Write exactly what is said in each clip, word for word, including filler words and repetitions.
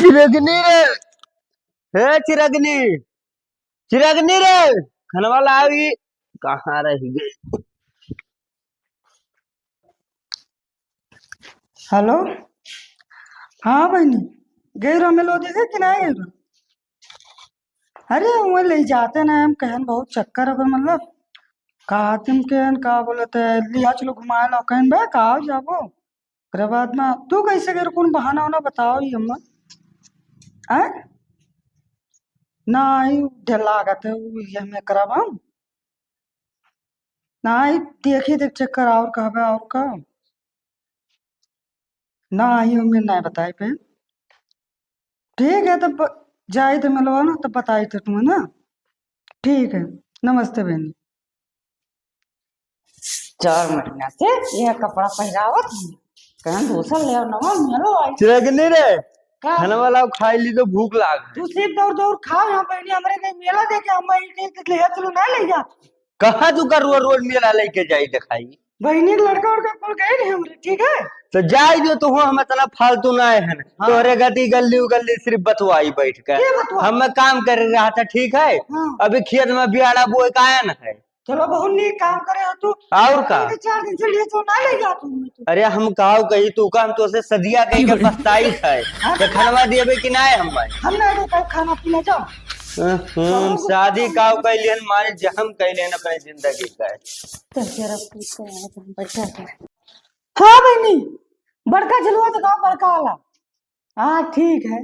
चिरगनी रे, हे चिरगनी, चिरगनी रे, खनवा लावी, कहाँ रह गई? हेलो, हाँ बहिनी, गई रहो मेलो देखे कि नहीं गई रहो? अरे, उहे ले जाते ना, हम कहन बहुत चक्कर हो गए, मतलब, का तुम कहन, का बोलत है, लिया चलो घुमाए लाओ, कहन बे, का जाबो? ओकरे बाद में तू कैसे कर, कौन बहाना होना बताओ ही हम्मा। आय? ना, ही ढेर लागत है, उ ये में करब हम। ना, ही देखी देख चक्कर और कहबे और का। ना, ही हमें ना बताए पे। ठीक है, तब ब-, जाई तो मिलवा ना, तब बताई थे तुम्हें ना। ठीक है, नमस्ते बहनी। चार महीना से यह कपड़ा पहिरावत हई। कहन दूसर ले आओ, नवा मेलो आई। चिरगनी रे, का? खाना वाला खाई ली तो भूख लाग है। तू सिर्फ दौड़ दौड़ खाओ, यहाँ बहनी हमरे कहीं मेला देखे, हम बहनी के ले चलो ना ले जा। कहाँ तू का रोज रोज मेला लेके जाई दिखाई? बहनी के लड़का उड़का कुल गए नहीं हमरे, ठीक है? तो जाई जो तू, हम इतना फालतू ना है। हाँ। तोहरे गति गल्ली उगल्ली सिर्फ बतवाई बैठ के। के बतवा? हम काम कर रहा था, ठीक है? हाँ। अभी खेत में बियाड़ा बोए का आया ना है। चलो, बहुत नीक काम करे हो तू। और का? अरे, चार दिन से लिए तो ना ले जा तू, मैं तो। अरे, हम काव कही तू का, हम तो से सदिया कही के पछताई है। हाँ, तो खनवा दिए कि ना हम भाई? हम ना देता खाना पीना, जाओ। हम्म, शादी काव कह लियन, मारे जहम कह लियन अपने जिंदगी का। तो जरा पूछ के आए, हम बैठा है। हाँ बहनी, बड़का झलुआ तो गाँव बड़का वाला। हाँ, ठीक है।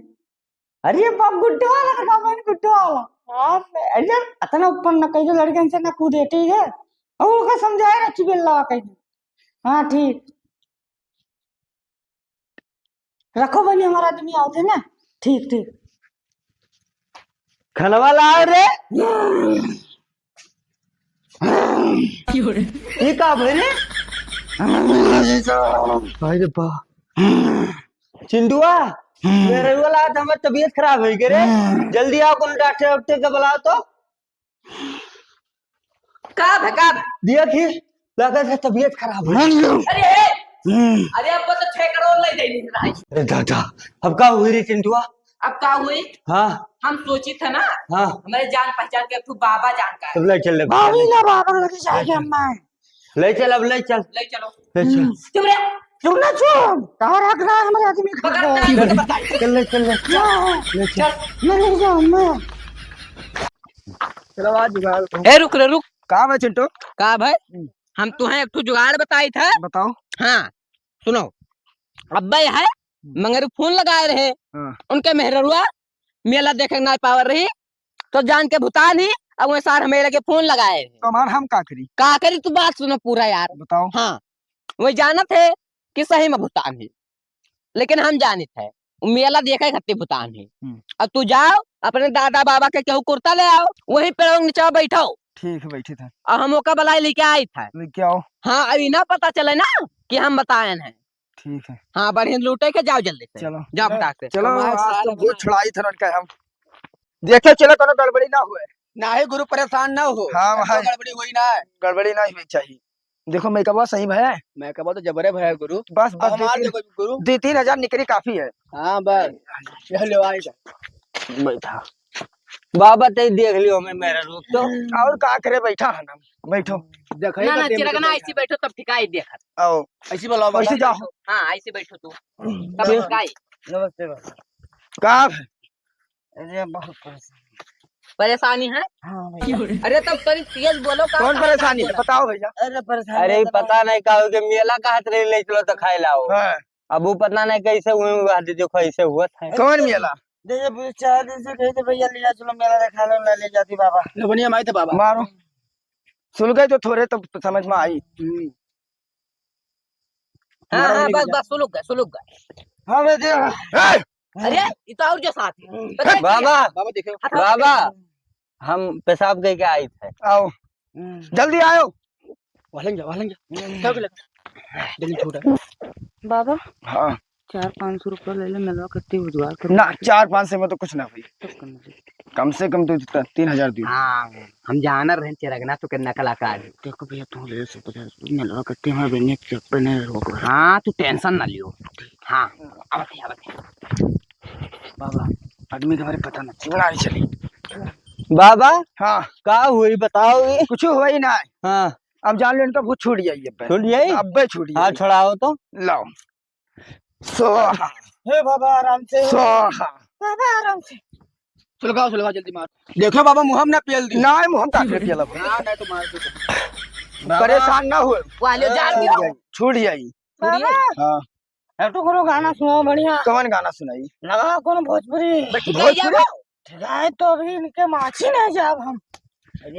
अरे बाप, गुड्डो वाला तो गाँव में गुड्डो वाला। हाँ, अरे अतना ऊपर न कहियो, लड़कन से न कूदे, ठीक है? और ओका समझाए रखी बेल्ला कहीं। हाँ, ठीक। रखो बनी, हमारा आदमी आवत है ना। ठीक, ठीक। खनवा लाओ रे। ये का भई रे? भाई रे बा। चिंटुआ, मेरे वाला आज हमार तबीयत खराब होइ गई रे। जल्दी आओ, कोनो डॉक्टर वॉक्टर के बुलाओ तो। का भे, का भे? देखी, लगत है तबीयत खराब होइ गई। अरे, ए! हम्म। अरे, अब तो छह करोड़ ले देनी है भाई। अरे दादा, अब का हुई रे चिंटुआ? अब का हुई? हाँ। हम सोची था ना, हाँ। हमारे जान पहचान के एक ठो बाबा जान का है। तब ले चल ले। बाबा ना, बाबा लगे जाएंगे हम। ले चल, अब ले चल। ले चलो। ले चल। हम्म। चुप रे। चुप ना चुप। कहाँ रख रहा है हमारे आदमी को? पकड़, पकड़, पकड़। चल ले, चल ले। जा। ले चल। मैं नहीं जाऊँ, मैं। चलो, आज जुगाड़। ए, रुक रे, रुक। का भाई चिंटू? का भाई? हम्म। हम तुहें एक ठो जुगाड़ बताई था। बताओ। हाँ, सुनो। अब्बे है, हम्म। मंगरू फोन लगाए रहे। हाँ। उनके मेहररुआ मेला देखे ना पावर रही, तो जान के भुतान ही, अब वह सार हमें लगे फोन लगाए। तो हमार हम का करी? का करी, तू बात सुनो पूरा यार। बताओ। हाँ, वह जानत है कि सही में भुतान है, लेकिन हम जानित है, वो मेला देखे खातिर भुतान है। हम्म। अब तू जाओ, अपने दादा बाबा के केहू कुर्ता ले आओ, वहीं पेड़वा के नीचे बैठो। ठीक है, बैठित है। और हम ओका बुलाए लेके आइत है। लेके आओ। हाँ, अभी ना पता चले ना कि हम बताएन है। ठीक है। हाँ, बढ़िया लूटे के जाओ जल्दी से। चलो। जाओ फटाक से। चलो, हमारे आज तो साथ भूत में छुड़ाई थे उनका हम। देखे चलो, कोनो गड़बड़ी ना हुए। नाही गुरु, परेशान ना हो। हाँ, हमको भाई। गड़बड़ी हुई ना है। गड़बड़ी ना हुई चाहिए। देखो, मेकअपवा सही है। मेकअपवा तो जबरे है गुरु। बस, बस, अब दो हमार तीन, देखो गुरु। दो तीन हजार निकली काफी है। हाँ, बस। यह ले आई जा। बैठा। बाबा, ते देख लियो हमें मेरा रूप तो। और का करे, बैठा है ना, बैठो। देखो, ना, ना, चिरगना, ऐसे बैठो, तब ठिकाई देखत। आओ। ऐसे बोलो, ऐसे बाबा। जाओ। हाँ, ऐसे बैठो तू। तब ठीक। ठिकाई। नमस्ते बाबा। का है? अरे, बहुत परेशान। परेशानी है? हाँ भैया। अरे, तब तनी तेज बोलो, का कौन परेशानी है? बताओ भैया। अरे, परेशानी अरे, है, पता नहीं का हो गया, मेला कहा तेरे ले चलो तो खाए लाओ। हाँ। अब वो पता नहीं कैसे हुए हुआ, देखो ऐसे हुआ था। कौन मेला? जैसे पूरे चार दिन से कहे थे, "भैया, ले जा, चलो, मेला दिखा लो," ना ले जाती बाबा। लबनिया माई थे बाबा। मारो। सुन गए तो थोड़े तो समझ में आई। हम्म। हाँ, मारो हाँ, नहीं बस, जा। बस, सुलुक गए, सुलुक गए। हाँ, मैं दे। ए! अरे, ये तो और जो साथ है। हम्म। पता है बाबा, क्या? बाबा, देखो। हटाओ। बाबा, हम पेशाब करके आई थे। आओ। हम्म। जल्दी आयो। वालन जा, वालन जा। हम्म। क्या बोले? जल्दी छोड़। बाबा। हाँ। चार पाँच सौ रुपया ले ले, मेलवा कत्ती उजगार कर ना, दे। चार पाँच सौ में तो कुछ ना हुई। तब कम से कम। कम से कम तो त-, तीन हजार दियो। हाँ, हम जाना रहे, चिरगना तो कितना कलाकार है। देखो भैया, तू ले सौ पचास, तू मेलवा कत्ती हमारे बेनिया चेक पे नहीं रोक रहा। हाँ, तू tension ना लियो। हाँ, आवत है, आवत है। बाबा, आदमी के बारे पता ना, ना चली। बाबा, हाँ। का हुई बताओ ये? कुछ हुआ ही ना है। हाँ। अब जान लो, इनका भूत छूट जाई अब्बे। छूट जाई? अब्बे छूट हाँ, जाई। छोड़ाओ तो। लाओ। स्वाहा। हे बाबा, आराम से। स्वाहा। बाबा, आराम से। सुलगाओ, सुलगाओ, जल्दी मार। देखो बाबा, मुँह में ना पेल दी। ना, मुँह में का पेल अब? ना, नहीं तो मार दो। बाबा। परेशान ना हो। वाले जान छूट दियो। जाई, छूट जाई। बाबा। हाँ। एक ठो कोनो गाना सुनाओ बढ़िया। कौन गाना सुनाई? लगाओ कोनो भोजपुरी। भोजपुरी? ठिकाए तो अभी इनके माची नहीं जाब हम।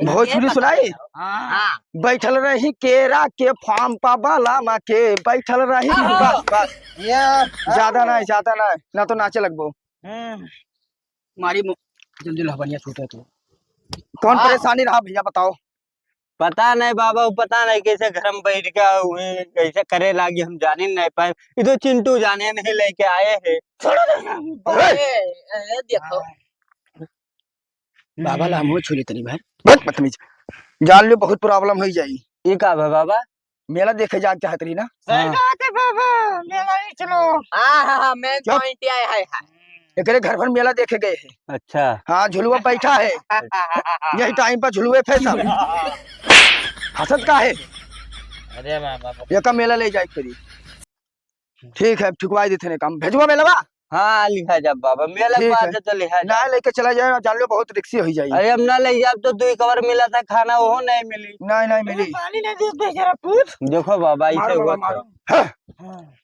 भोजपुरी सुनाई? हाँ। बैठल रही केरा के फार्म पा बालामा के, बैठल रही। हाँ। बस, बस। ये ज्यादा नहीं, ज्यादा नहीं, ना तो नाचे लगबो। हम्म। मारी मु-, जल्दी ला बढ़िया छूटे तो। कौन हाँ। परेशानी रहा भैया, बताओ। पता नहीं बाबा, वो पता नहीं कैसे घर में बैठ के हुए, कैसे करे लागी, हम जाने नहीं पाए। ये तो चिंटू जाने नहीं लेके आए हैं। छोड़ो तो ना। अरे! ए, ए, देखो। बाबा ला मुँह छू लेते नहीं भाई। बहुत बदतमीज। जान लो, बहुत problem हो जाई। ये का बा बाबा? मेला देखे जाके चाहत रही ना? सही हाँ। बात है बाबा, मेला ही चलो। हाँ, हाँ, हाँ, main क्या? Point ये है, है। एकरे घर भर मेला देखे गए हैं। अच्छा। हाँ, झुलुआ बैठा है। यही time पर झुलुए फैसल। हंसत का है? अरे मामा। ये का मेला ले जाए करी। ठीक है, अब ठुकवाई देते हैं काम। भेजवा मेलवा? हाँ, लिहा जा बाबा, मेला ठीक बात है। है तो लिहा जा। ना लेके चला जाए, जान लो बहुत रिक्सी हो जाई। अरे, अब ना ले जाब तो दुई कवर मिला था खाना, वो नहीं मिली। नहीं, नहीं मिली। पानी नहीं दे बेचारा पूत। देखो बाबा, इसे मारो बाबा, हुआ था। मारो। हाँ। हाँ।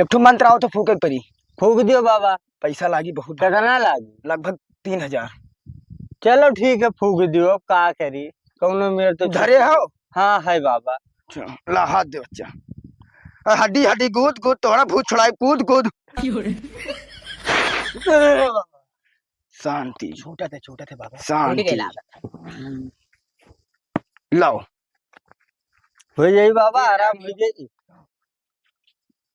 एक ठो मंत्र आओ तो फूके के परी। फूक दियो बाबा। पैसा लागी बहुत। कितना लागी? लगभग तीन हजार। चलो ठीक है, फूक दियो, अब का करी, कौनो मेर तो धरे हो? हाँ है बाबा। अच्छा, ला हाथ दे बच्चा। आ, हड्डी हड्डी गूद गूद, तोहरा भूत छोड़ाई कूद कूद। शांति। छूटत है, छूटत है बाबा। शांति। छूट गइल लागत है। लाओ। हो जाई बाबा, आराम हो जाई।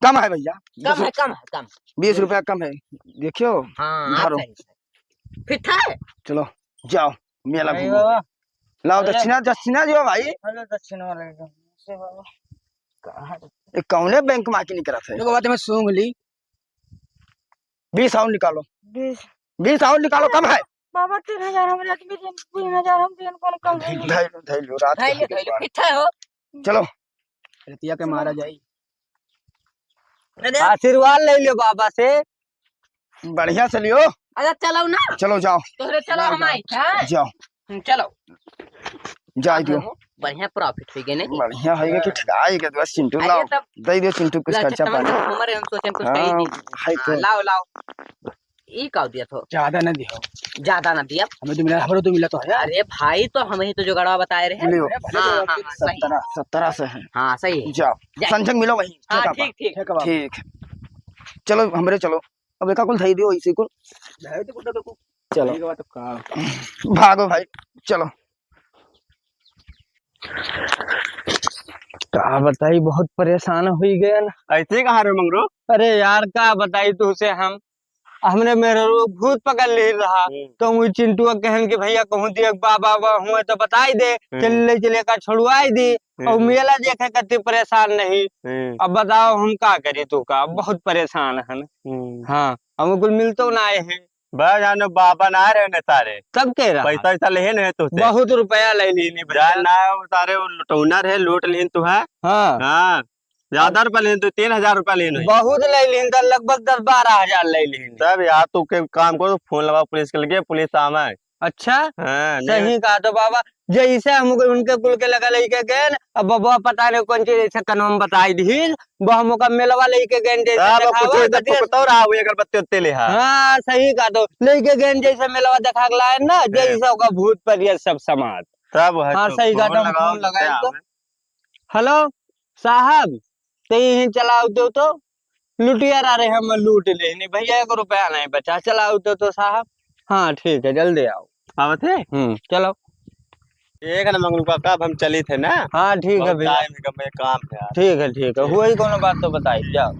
कम है भैया। कम है, कम है, कम। बीस रुपया कम है। देखियो। हाँ, धरो। सही, सही। फिट है? चलो, जाओ, मेला नहीं घूमो। बाबा। लाओ अरे। दक्षिणा, दक्षिणा दियो भाई। अरे दक्षिणा वाला एकदम। से बाबा। कहाँ? ये कौने बैंक में आके निकला था? देखो बात में सूंघ ली। बीस और निकालो। बीस। बीस और निकालो, कम है। बाबा, तीन हजार हमरे आदमी दिन, तीन हजार हम दिन कौन कम है? धैल, धैल, रात के धैल, हम धैल, दिन। कितना हो? चलो। रतिया के मारा जाई। अरे। आशीर्वाद ले लियो बाबा से। बढ़िया से लियो। अच्छा, चलो ना। चलो, जाओ। तोहरे चलो, हम आई, हाँ? जाओ। हम्म, चलो। जाए दियो। हाँ, बढ़िया profit होइ गए, नहीं? बढ़िया होइ गए कि हाँ। ठिकाई गए, बस चिंटू अरे लाओ। तब दे दियो चिंटू कुछ लच्छा खर्चा पानी। हमारे हम सोचे कुछ हाँ, कही थी। है तो। हाँ, लाओ, लाओ। ई का दिया थो? ज्यादा ना दियो। ज्यादा ना दिया। हमें तो मिला, हमरो तो मिला तो है। अरे भाई, तो हम ही तो जुगाड़वा बताए रहे। लियो। हाँ, हाँ, हाँ, सही। सत्रह, सत्रह से है। हाँ, सही है। जाओ। जा। संजय मिलो वहीं। हाँ, ठेका पर। ठीक, ठीक। ठेका पर। ठीक। चलो, हमरे चलो। अब एका कुल धई दियो इसी कुल। चलो। ठीक है, तो का? भागो भाई, चलो। का बताई, बहुत परेशान हुई गए ना। ऐसे कहाँ रे मंगरू? अरे यार, का बताई तुझसे हम, हमरे मेहररुआ भूत पकड़ ले रहा, हम्म। तो वो चिंटुआ कहन कि भैया कहूँ दिए बाबा, बाबा हुए तो बताई दे, हम्म। चल ले चले का छुड़वाई दी, हम्म। और मेला देखे कति परेशान नहीं। हम्म। अब बताओ हम का करी तू का, बहुत परेशान हन। हम्म। हाँ, अब कुल मिलतो ना आए हैं। बस जानो बाबा ना रहे न सारे। तब के रहा? पैसा वैसा लेहे न है तुझसे। बहुत रुपया ले लीनी भैया। जान ना हो सारे, वो लुटौना रहे, लूट लीन तू है। हाँ। हाँ। ज्यादा रुपया लेन तू, तीन हजार रुपया लेन है। बहुत ले लीन, तो लगभग दस बारह हजार ले लीन। तब यार तू के काम करो, फोन लगाओ पुलिस के लगे, पुलिस आवे। अच्छा? हाँ, नहीं। सही कहा तो बाबा, जैसे हम उनके कुल के लगा लेके गए न, अब बबुआ पता नहीं कौन चीज ऐसे कनवा में बताई दी, वो हम ओका मेलवा लेके गए जैसे तब देखावा, कुछ इधर बताइए। फुकतो रहा, वो अगरबत्ती उत्ते ले हा। हाँ, सही कहा तो, लेके गए जैसे मेलवा देखा के लाए ना, हम्म। जैसे ओका भूत परियत सब समात। तब है हाँ, तो सही कहा फोन तो, लगाओ, फोन लगाए क्या तो। है? हेलो, साहब, ते यहीं चलाओ दो तो, लुटिया रहा रे, हम लूट लेने भैया, एक रुपया नहीं बचा, चलाओ दो तो साहब। हाँ, ठीक है, जल्दी आओ। आवत है? हम्म, चलो। ठीक है ना मंगलू काका, अब हम चली थे ना। हाँ, ठीक है बहुत भैया। Time है, हमें काम है यार। ठीक है, ठीक है, ठीक। हुआ ही कोनो बात तो बताई, जाओ।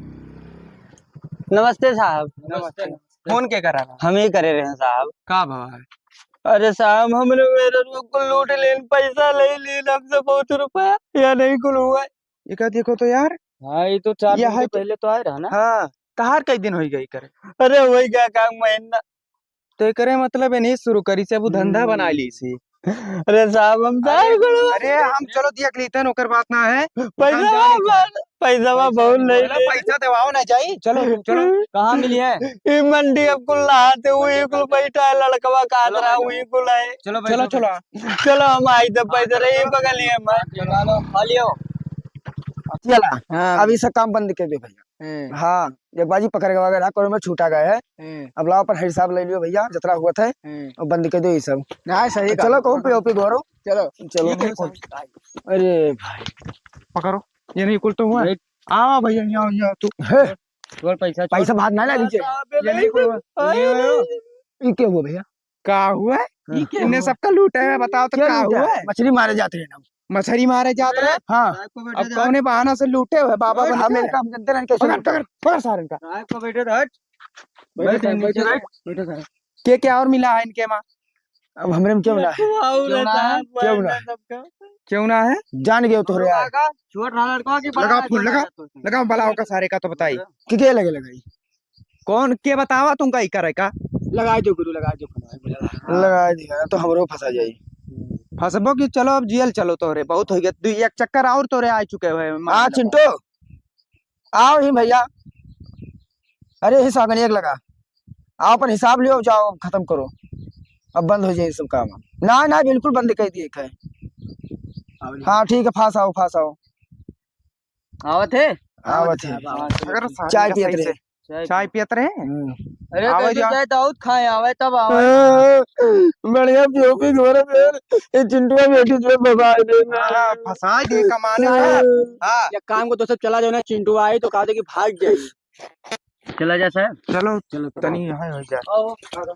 नमस्ते साहब। नमस्ते, नमस्ते। फोन के करा रहा? हम ही करे रहे साहब। का भवा है? अरे साहब, हमरे मेहररुआ कुल लूट लेन, पैसा ले लेन हमसे बहुत रुपया, या नहीं कुल हुआ है। ये का देखो तो यार। हाँ, ये तो चार ये दिन है के तो पहले तो आए रहा ना। हाँ। तहार कई दिन होई गई करे? अरे, होई गया का महीना। तो एकरे मतलब ये नहीं शुरू करी से, अब उ धंधा बना ली सी। अरे साहब, हम अरे, साहब करो। अरे, हम चलो दिया के लीतन, ओकर बात ना है। पैसा दुकान जाने बा, का। पैसा बा, बहुत नहीं चलो, दे। पैसा देवाओ ना जाई। चलो, चलो। कहाँ मिली है? ई मंडी अब कुल नहाते हुए कुल बैठा है, लड़कवा का चलो, रहा, चलो। वही कुल है। चलो, चलो, बैठो। चलो। चलो, हम आई तो पैसा रही बगल ही हम। चलो, खा लियो। चला, हाँ। अब ई सब काम बंद कर दे भैया। हम्म। हाँ, एक बाजी पकड़ के वगैरह करो में छूटा गए है। हम्म। अब लाओ अपन हिसाब ले लियो भैया, जतरा हुआ था, हम्म। और बंद कर दो ये सब। हाँ, सही चलो, कहा। कहूँ पे ओपी घोरो। चलो। चलो। ठीक है, सर। अरे भाई। पकड़ो, ये नहीं कुल तो हुआ। देख। आवा भैया, यहाँ, यहाँ तू। हे। तोर पैसा छोड़। पैसा बाहर ना ले लीजिए। ये नहीं कुल हुआ। अरे। ये हुआ। ये क्या हुआ भैया? का हुआ है? हाँ। इन्हें सबका लूटे हुए, बताओ तो क्या का लूटा हुआ है? है? मछली मारे जाते हैं ना। मछली मारे जाते हैं? हाँ। अब कौने बहाना से लूटे हुए बाबा बन हम के? इनका हम जनते नहीं कैसे पकड़, लूटे। पकड़, पकड़ सारे इनका। साहब को बैठे रह। बैठो बैठ, साहब, बैठो बैठो साहब, साहब। बैठो साहब। के क्या और मिला है इनके माँ? अब हमरे में क्यों ना है? क्यों ना है? क्यों ना है? क्यों ना है? जान गए तोहरे यार। छोट रहा लड़का की बड़ा लगा फोन, लगा। लगा, बुलाओ का सारे का तो बताई। के, के लगे लगाई? कौन के बतावा तुमका ई करे का? लगा दो गुरु, लगा दो फोन, लगा। लगा दिया तो हमरो फंसा जाई। फंसबो कि चलो अब जियल चलो तोरे, बहुत हो गया। दू एक चक्कर और तोरे आ चुके हुए। हाँ, चिंटू, आओ ही भैया। अरे ही सागन एक लगा। आओ अपन हिसाब लियो, जाओ खत्म करो। अब बंद हो जाए सब काम। ना, ना, बिल्कुल बंद कर दिए है। हाँ, ठीक है, फांस आओ, फांस आओ। आवत है? आवत है। आवत है। अगर साहब चाय का पियत सही रहे। से चाय चाय पियत रहे? हम्म। अरे, आवे कहीं जा। जाए तो आउत खाए, आवे तब आवे। बढ़िया पियो पी घर में, ये चिंटुआ बेटी जो फंसा दे ना। हाँ, फंसा दे कमाने में। हाँ। एक काम को तो सब चला जाओ ना, चिंटुआ आई तो कहा दे कि भाग जाए। चला जा साहब। चलो, चलो, तनी यहाँ हो जा। आओ, आओ।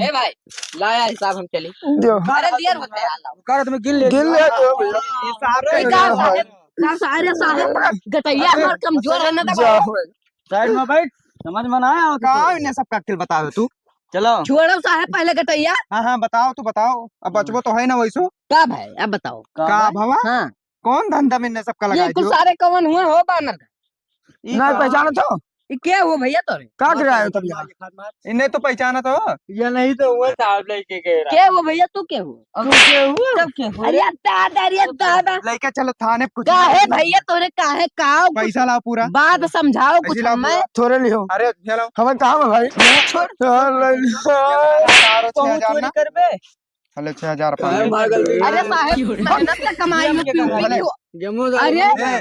ए भाई, लाया हिसाब हम चली। जो। अरे दियर होते यार, लाओ। कर तुम्हें गिन ले। गिन ले जो भैया। हिसाब ए, का का हो। साहब, का साहब, अरे साहब, गटैया हमार कमजोर है ना, तो जा भाई। साइड में बैठ, समझ में ना आया हो तो का फिर। इन्हें सबका अक्ल बतावे तू? चलो। छोड़ो साहब, पहले गटैया। हाँ, हाँ, बताओ तो बताओ। अब बचबो तो है ना वैसो। का भाई, अब बताओ। का का भाई? भवा? हाँ। कौन धंधा में इन्हें सबका ये लगाए कुल जो? सारे कवन हुए हो बानर का? ई ना का? पहचानत हो? ई के हो भैया तोरे? का करे आयो तब यहाँ? इन्हें तो पहचानत हो? ये नहीं तो हुआ साहब लेके गए रहा। के हो भैया, तू के हो? अब के हो? तब के हो? अरे दादा, अरे दादा। लेके चलो थाने पे कुछ काहे नहीं। भैया तोरे काहे का? पैसा लाओ पूरा। बात समझाओ कुछ ऐसे लाओ हमें। पूरा। थोड़े लिहो। अरे ये लो। हमें काम है भाई। छोड़। हाँ, ले लिहो। चार और छह हजार चोरी ना। करबे? हले छह हजार पाँच सौ। अरे साहब, मेहनत का कमाई मत पीऊ पी। अरे, जाओ,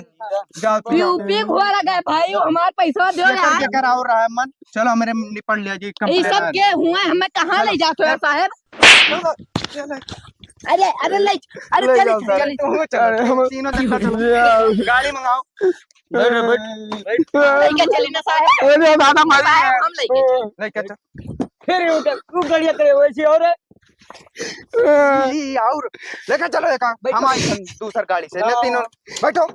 जाओ। पीऊ पी घोड़ा गए भाई, हमार पैसा दो यार। केकर और रहा है मन? चलो, हमरे निपट लिया जी, ये सब के हुए, हमें कहाँ ले जाते हो साहब? चलो, चलो। अरे, अरे, ले, अरे, ले चले, जाओ, साहब। चले। तुम चलो, अरे, हम तीनों जन चलो। गाड़ी मंगाओ। बैठ, बैठ, बैठ। लेके चली ना साहब। अरे, दादा, भाई। साहब, हम लेके चली। लेके चल। फिर ये उधर, तू गड़िया करे वैसे और है। ई, और लेके चलो एक, बैठो। हम आई हम दूसर गाड़ी से, ले तीनों, बैठो।